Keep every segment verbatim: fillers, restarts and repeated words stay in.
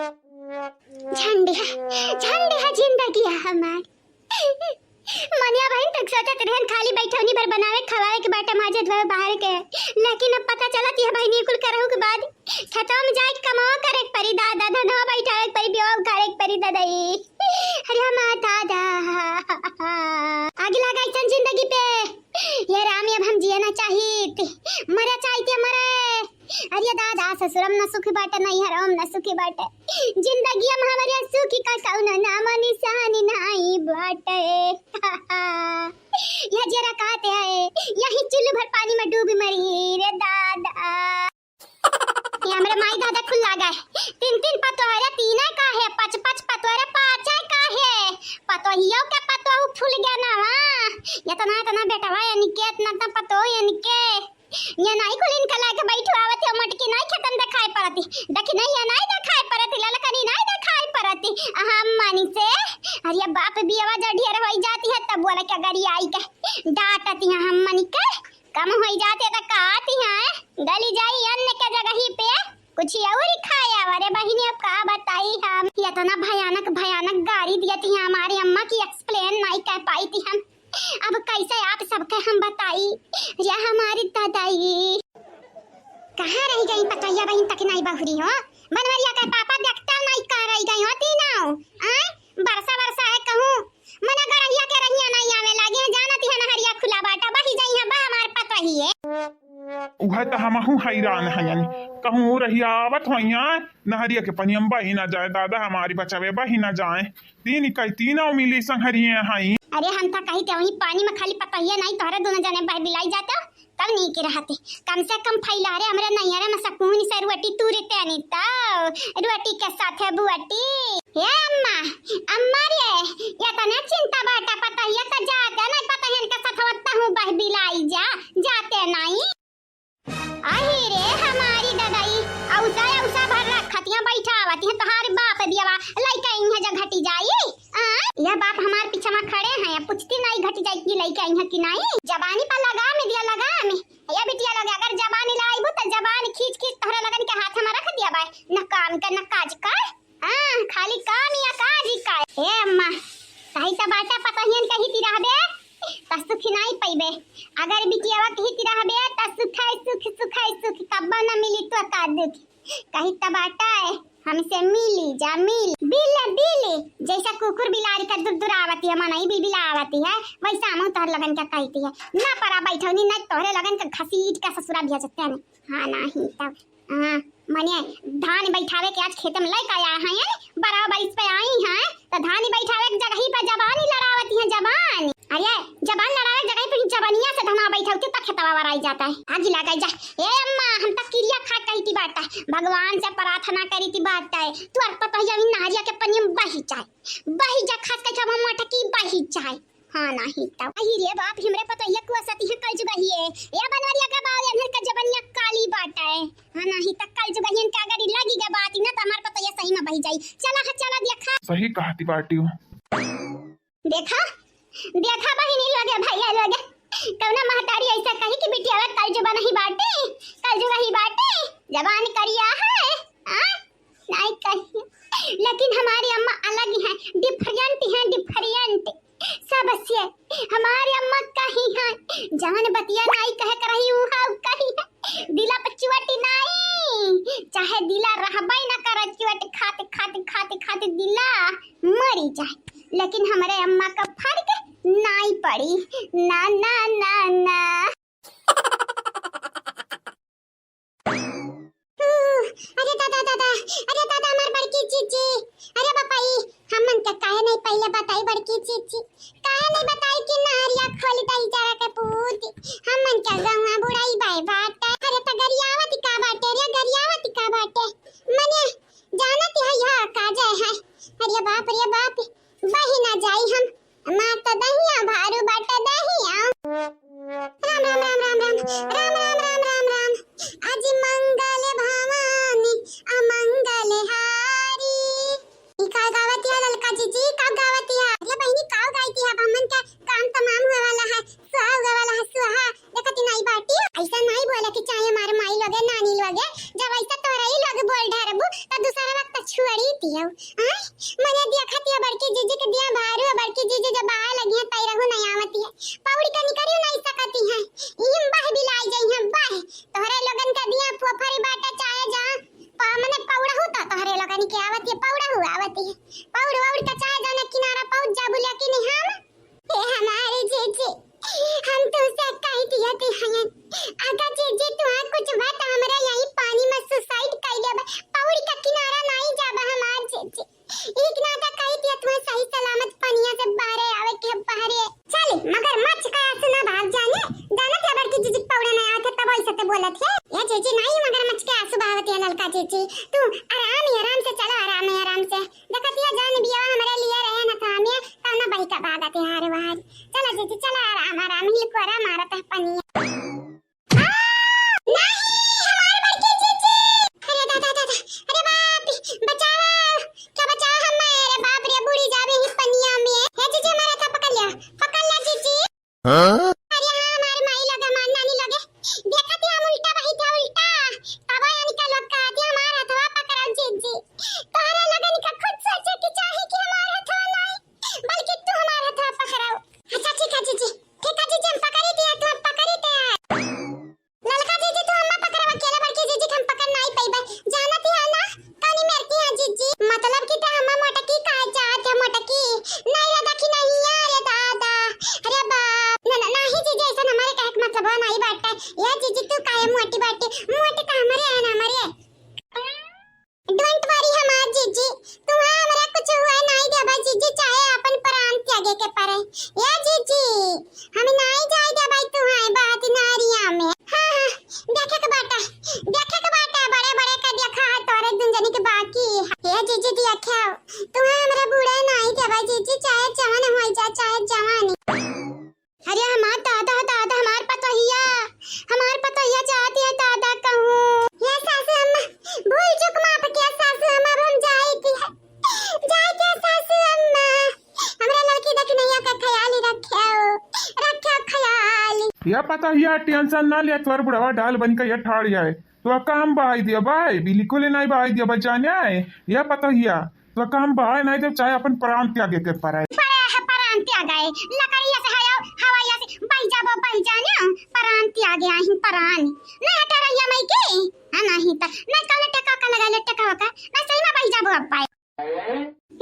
झंडिया, झंडिया जिंदगी है हमार। मनिया बहिन तक सोचत रहन खाली बैठौनी भर बनावे खवावे के बाटे, माजे धोवे बाहर के, लेकिन अब पता चलत यह बहिनी कुल करहु के बाद खेतवा में जाए के कमावा करे के परी दादा, धनवा बैठावे के परी, बेवा उखाड़े के परी दादा। ई अरे हमार दादा, आग लगा ऐसन जिंदगी पे। ये राम, अब हम जिए ना चाहित, मरे चाहित, मरे। अरे दादा, ससुरम न सुखी बाटे, नैहरम न सुखी बाटे। जिंदगी हम हमारे सुखी का कौनो नामो निशानी नाई बाटे। यह जरा कहते हैं, यही चुल्लू भर पानी में डूब मरी रे दादा। ये हमरे माई दादा कुल लागा है। तीन तीन पतोहरे, तीने काहे, पाँच पाँच पतोहरे, पाँचे काहे। पतोहियो के पतोहू फूल गया ना, हाँ। इतना, इतना बेटवा यानी के, इतना, इतना पतोह यानी के। ये नाई कुल इनका लाके बैठवावत है, मोटकी नाई खेतन देखाई पड़ती। देखी नहीं, ये नाई देखाई पड़ती, ललकनी नाई देखाई पड़ती। हम मनी से, अरे बाप बियावा जब ढेर होई जाती है, तब बोला क्या गरी आई के डांटती हैं हम मनी के। कम होई जाते त कहती हैं, गली जाई अन्न के जगही पे कुछ और ही खाया। अरे बहिनी, अब का बताई हम, इतना भयानक, भयानक गारी दियती हैं हमारी अम्मा की, explain नहीं कर पाई थी हम। अब कैसे आप सबके हम बताई, या हमारी दादाई। कहाँ रह गई पतोहिया बहिन तक नहीं बहुरी हो, बनवरिया के पापा देखता नहीं कहाँ रह गई हो तीनों, आय? बरसा बरसा है कहूँ, मना गरहिया के रहिया नहीं आवे लागे, जानत है नहरिया खुला बाटा, बही जाई है बा हमार पतोहिए। उहे त हमहू हैरान हयन, कहूँ रहिया आवत होइया, नहरिया के पनियम बही ना जाए, दादा हमारी बचावे बही ना जाए। तीन इकाई तीनों मिली संहरिये हई। अरे हम त कही थे वही पानी में खाली पतोहिया नहीं, तोहरे दोनों जने बह बिलाई जाते, तब नीक रहते। कम से कम फैला रे, हमरे नैहरे में सकून से रोटी तूरे तेनी तो, रोटी के साथे बुअटी। हे अम्मा, अम्मा रे, इतने चिंता बाटा पतोहिया त जाते नहीं, पतोहियन के साथ तहूँ बह बिलाई जा, जाते नहीं। आही रे हमारी ददाई, औसा औसा भर रखतिया बैठावती है तोहार बाप बियावा, लइका इहाँ जा घटी जाई। आ? यह बाप हमार पीछे में खड़े हैं, अब पूछती नहीं घटी जाई कि लइका इहाँ कि नहीं। जबानी पर लगाम दिया, लगाम। ये बिटिया लोग, अगर जबानी लड़ाईबू त जबान खींच खींच तोहरा लगन के हाथ में रख दिया बाय, न काम का न काज का। हाँ, खाली काम या काज ही का। ए अम्मा, कही त बाटा पतोहियन कही ती रहबे, त सुख नाई पइबे। अगर बिटियावा कही ती रहबे, त सुख है सुख, सुख है सुख, कब्बा न मिली तो का दुख। कही त बाटा है, हमसे मिली जा, मिली। बिल, बिल, जैसा कुकुर बिलारी का दुरदुरावती है, मनई बिलबिलावती है, वैसा हम तोहर लगन का कहती है। ना परा बैठौनी, ना तोहरे लगन का घसीट का ससुरा भेजते हैं। हाँ, नहीं तब। हाँ, मने धान बैठावे के आज खेते में लइका आया है, बड़ा बारिश पे आई हैं, त धान बैठावे के जगही पे जबानी लड़ावती हैं, जबान। अरे, जबान लड़ावे के जगही पे जबानिया से धनवा बैठावती त खेतवा वराई जाता है। आग लगा जा। ए अम्मा, हम त किरिया खा कही थी बाटा, भगवान से प्रार्थना करी थी बाटा है, तू अर पतोहिया भी नहरिया के पनिया में बही जाए, बही जा, खास करके हम मोटकी बही जाए। हाँ, नाही तब। अही रे बाप, हमरे पतोहिया कुआ सती है कल जुगहिए। ए बनवरिया का बाल अनहर का जबनिया काली बाटा है। हाँ, नाही तब कल जुगहियन के अगर ई लगी गए बात, ना त हमार पतोहिया सही में बही जाई। चला ह, चला देखा। सही कहती बाटी हो। देखा, देखा बहिनी लोगे, भैया लोगे, कौना महतारी ऐसा कही कि बिटिया कल जुबा नहीं बाटे, कल जुबा ही बाटे, जबान करिया है, आ? नहीं कही। लेकिन हमारी अम्मा अलग हैं, different हैं, different। सबसे हमारी अम्मा कही हैं, जवन बतिया नाई कहे के रही, उहा कही है। दिला पे चुअटी नाई, चाहे दिला रहबे न करे, चुअट खाते, खाते, खाते, खाते दिला मरी जाए, लेकिन हमरे अम्मा का फर्क नाई पड़ी। ना, ना, ना, ना। अरे दादा, दादा, अरे दादा, हमार बड़की जीजी, अरे बापा, ई हमन के काहे नहीं पहले बताई बड़की जीजी, काहे नहीं बताई कि नहरिया खोल दई जरा के पूत, हमन के गौवा बुढ़ाई बाय बाटे। अरे त गरियावत का बाटे रे, गरियावत का बाटे, मने जानत है यह काजे है। अरे बाप रे बाप, बही ना जाई हम, मार त दहिया भारू बाटे दहिया। राम राम राम राम राम, राम राम राम राम राम। आज मंगल भवानी अमंगल हारी। ई का गावत है ललका जीजी, का गावत है? अरे बहिनी, का गाइत है? अब हमन के तियौ। आय, मने देखत हिया बड़की जीजी के दिया भारू, बड़की जीजी जब आए लगी हैं, तै रहू नहीं आवत है। पौड़ी का निकरियो नहीं सकती हैं। इम बह बिलाई जाई हैं, बह। तोहरे लोगन का दिया फोफरी बाटा चाहे जा, प-, मने पौड़हू तो तोहरे लोगन के आवत है, पौड़हू आवत है। पौड़, औड़ का चाहे जाने किनारा पहुँच जा, बुलिया कि नहीं हम? ए हमारे जीजी, हम तुमसे कह दिया थी हयन। अगर जीजी तुहां कुछ बात हमरा यही पानी में सुसाइड कर लेबा, पौड़ी का किनारा नहीं जाबा हमार जीजी। एक ना तो कह दिया तुहां सही सलामत पनिया से बाहरे आवे के बाहरे। चली, मगरमच्छ का आंसू ना भाग जाने, जानत है बड़की जीजी पौड़े नहीं आते तब ऐसे ते बोलत है। ये जीजी नहीं मगरमच्छ के आंसू बहावत है ललका जीजी, तू आराम ही आराम से चलो, आराम ही आराम से। देखतिया जान बियाह हमरे लिए रहे न थामे, तब न बही का भागत है हारे बहारे। चला जीजी, चला, आराम, आराम, हिलकोरा मारत है पनिया। आ, नहीं, हमार बड़की जीजी। अरे दादा, दादा, अरे बाप, बचावा, क्या बचावा हम, अरे बाप रे, बूड़ी जाबे ही पनिया में। हे जीजी, हमारा था पकड़ लिया, पकड़ लिया जीजी। हाँ? अरे हाँ, हमार माई लगे, हमार नानी लगे। देखत ही हम उल्टा बहित है, उल्टा। तब इनका लोग कहत है, "हमार हथवा पकड़ाओ जीजी।" तोहरा लगन का खुद सोचे के चाही कि हमार हथवा नहीं, बल्कि तू हमार हथवा पकड़ाओ। अच्छा, ठीक है जीजी, ठीक है जीजी, हम पकड़ी दिया, तू हम पकड़ी दे। ललका जीजी, तू हम्मा पकड़वा, अकेले बड़की जीजी के हम पकड़ नहीं पइबे। जानत ही है ना, कनी मेरती है जीजी। मतलब कि ते हम्मा मोटकी कहे चाहत है, मोटकी। नहीं रे, देखी नहीं है रे दादा। अरे बाप। न, न, नहीं जीजी, ऐसा हमारे कहे के मतलब नहीं बाटे। ये जीजी, तू काहे मोटी बाटी? मोटी तो हमारे है ना, हमारे। Don't worry हमार जीजी, तुहां हमरा कुछ हुए नहीं देबा जीजी, चाहे अपन प्राण त्यागे के पड़े। ये जीजी, हम नहीं जाए देबा तुहां बात नारिया में। हाँ, हाँ, देखे के बाटा, देखे के बाटा, बड़े बड़े का देखा है तोरे दुन जनी के बाकी। ये जीजी देखा, तुहां हमरा बूड़े नहीं देबा जीजी, चाहे जवान हो जा, चाहे जवान। अरे हमार दादा, दादा, हमार पतोहिया, हमार पतोहिया जाती है दादा कहूँ। या सासू अम्मा, भूल चूक माफ किया सासू अम्मा, अब हम जाए की है, जाए क्या सासू अम्मा, हमरा लड़की दखिनैया का ख्याल ही रखे हो, रखे हो ख्याल। या पतोहिया tension ना ले, तोर बुढ़वा ढाल बन के ये ठाड़ जाए, तो काम बहाई दिया भाई, बिल्कुल ही नहीं बहाई दिया भाई, जाने आए, या पतोहिया। तो काम बहाए नहीं देब, चाहे अपन प्राण त्यागे के पड़े। पड़े है प्राण त्यागे, लकड़िया से है, हवाइया से बह जाबो, बह जाने, प्राण त्यागे आही प्राण। नहीं हटा रहिया मैं के, आ नहीं त, नहीं कल टका का लगा ले टका का, नहीं सही में बह जाबो अब पाए।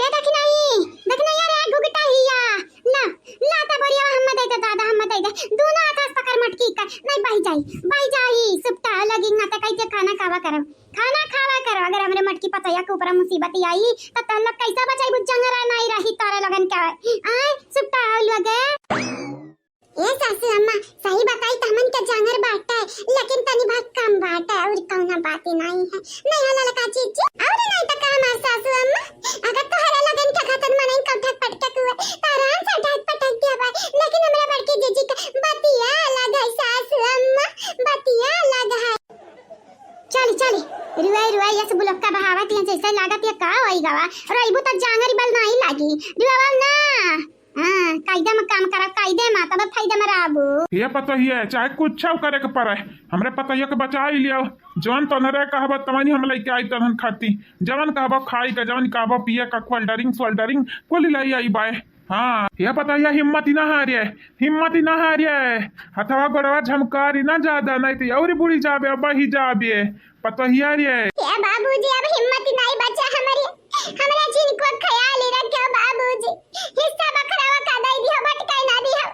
ये देख नहीं, देख नहीं यार, घुघटा हिया, ला, ला त बोरिया हम दे दे दादा, हम दे दे, दोनों हाथ से पकड़ मटकी का, नहीं बह जाई, बह जाई, सुपटा लगी ना त कैसे खाना खावा करब। खाना खावा करो, अगर हमरे मटकी पतोहिया के ऊपर मुसीबत आई, त तहन लोग कैसे बचाई? जंगरा नहीं रही तोरे लोगन के। आय, सुट्टा हो लोगे। ए सासू अम्मा, सही बताई त हमन के जंगर बाटे, लेकिन तनी भाग कम बाटे, और कौनो बात ही नहीं है। नहीं हो ललका जीजी, और नहीं त का हमार सासू अम्मा, अगर तोहरे लोगन के खतन मनई कौठक पटके कुए, त आराम से ढक पटक दिया बा, लेकिन हमरा बड़की जीजी के बतिया अलग है सासू अम्मा, बतिया अलग है। चली, चली, रुआई, रुआई, यस बुलक्का बहावत है, जैसे लागत है का होई गवा। रोइबू त जांगर बल नाही लागी। रुआवा ना। हाँ, कायदे में काम करा, कायदे में, तब फायदे में रहबू। ये पतोहिया, चाहे कुछ करे के पड़े, हमरे पतोहिया के बचा ही लियो। जवन तोहरे कहबो, तवनी हम लेके आई तोहन खाती। जवन कहबो खाई के, जवन कहबो पिए का, cold drink, sold drink, कुल ले आई बाय। हाँ, ये पतोहिया हिम्मत ही ना हारे, हिम्मत ही ना हारे। हथवा गोड़वा झमकारी ना ज्यादा, नहीं तो और बुड़ी जाबे, बही जाबे। पतोहिया रे। ए बाबूजी, अब हिम्मत ही नहीं बचा हमरे। हमरा जिनको ख्याल ही रखो बाबूजी। हिस्सा बखरावा का दई दियो, भटकाई ना दियो।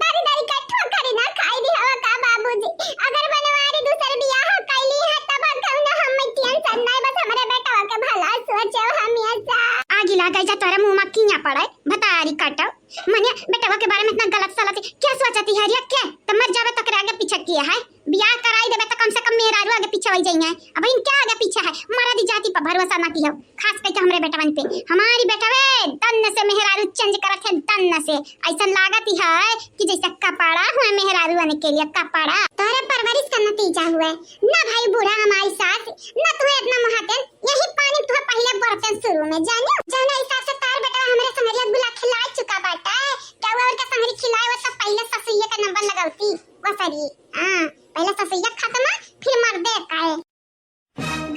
दर दर का ठोकर ना खाई दियो का बाबूजी। अगर बनवारी दूसर बियाह कैली है, तब कौनो हम tension नहीं, बस हमरे बेटवा के भला सोचो हमेशा। आगी लागे जा तोरा मुंह में किया पड़े, भतारी काटो। मने बेटवा के बारे में इतना गलत सलत क्या सोचती है रे? के त मर जावे तकरे आगे पीछे किया है, बियाह कराई देबे त कम से कम मेहरारू आगे पीछे होई जाइए। अब इनके आगे पीछे है, मर्द जाति पर भरोसा ना कियो, खास करके हमरे बेटवन पे। हमारी बेटवे दन्न से मेहरारू change करत है, दन्न से। ऐसा लागत ही है कि जैसे कपड़ा हुए मेहरारू आने के लिए कपड़ा। तोरे परवरिश का नतीजा हुए ना भाई बूढ़ा हमारी सास, ना तुम्हें इतना महाजन। यही पानी तुहे पहिले बरतन शुरू में जानियो, जौना हिसाब से तार बेटवा हमरे संगरिया गुला खिला चुका बाटे, क्या वो और का संगरी खिलाए, वो सब पहिले ससुइया का नंबर लगावती, वो सरी, हाँ, पहिले ससुइया खत्म, फिर मर्दे का है।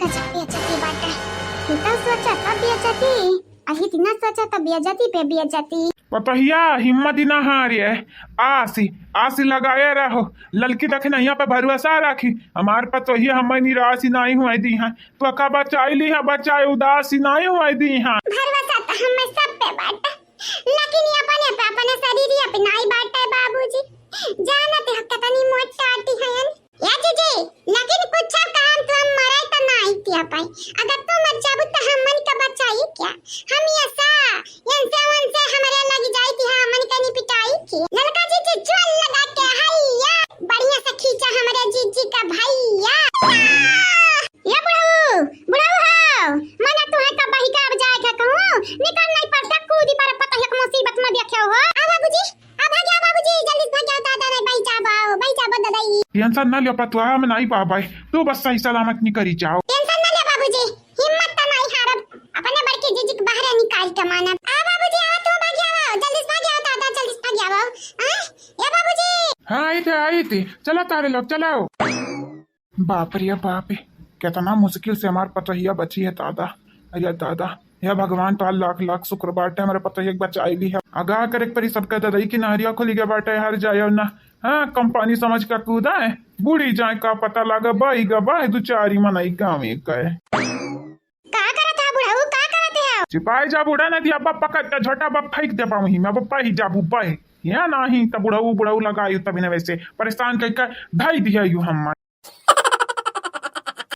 गजब बेइज्जती बाटे, ये तब सोचा तब बेइज्जती, अही दिना सोचा तब बेइज्जती पे बेइज्जती। पतोहिया, हिम्मत ही ना हारे, आसी, आसी लगाए रहो। ललकी दखिनहिया पे भरोसा राखी, हमार पतोहिया हमें निराश ही नाहीं हुए दीहैं। तो का बचाई लीहैं, बचाए उदास ही नाहीं हुए दीहैं। भरोसा तो हमें सब पे बाटे, लेकिन ये अपने पे, अपने शरीर पे नाहीं बाटे बाबूजी। जानत हो कितनी मोट टाटी है। या जीजी, लेकिन कुछ काम तो हम मरे तो नाहीं किया पाई। अगर तू मर जाबू तो हमन का बचाई क्या? हम ये सा, इनसे उनसे हमरे लग जाई थी, हमन का नहीं पिटाई की। ललका जीजी जोर लगा के हैया, बढ़िया से खींचा हमरे जीजी का भैया। या बुढ़ऊ, बुढ़ऊ हो, मना तू है का बही का अब जाए के कहूँ, निकल नहीं पड़ता, कूदी पर पता है मुसीबत में देखे हो। आ बाबूजी, आ भाग्या बाबूजी, जल्दी से भाग्या, दादा नहीं बही जाबो, बही जाबो दादा ई। टेंशन ना लियो पतोहा, हम नाहीं पाबै, तू बस सही सलामत निकरी जाओ। टेंशन ना लियो बाबूजी, हिम्मत तो नाहीं हारब, अपने बड़की जीजी के बाहरे निकाल के मानब। आ बाबूजी, आओ तू भाग्या आओ, जल्दी से भाग्या आओ दादा, जल्दी से भाग्या आओ। हाँ, ए बाबूजी। हाँ, आई थे, आई थे, चला तारे लोग, चलाओ। बाप रे बाप, कितना मुश्किल से हमार पतोहिया बची है दादा। अरे दादा, हे भगवान, तोहार लाख लाख शुक्र बाटे, हमरे पतोहिया के बचाई ली है। आगाह करे के परी सबका दादा, ई किनहरिया खुली गए बाटे, हर जाए ना। हाँ, कंपनी समझ का कूदा है, बूड़ी जाए का पता लागा, बाई गा बाई दू चारी मनई गाँवे का है। का करत है बुढ़ऊ, का करत है? सिपाही जा बूढ़ा नदी, अब पकड़ के झोटा बा फेंक दे पाऊँ ही मैं, अब पाही जाबू बाई। या नाहीं त बुढ़ऊ, बुढ़ऊ लगाई तभी न वैसे परेशान कई का ढाई दिया यू हम।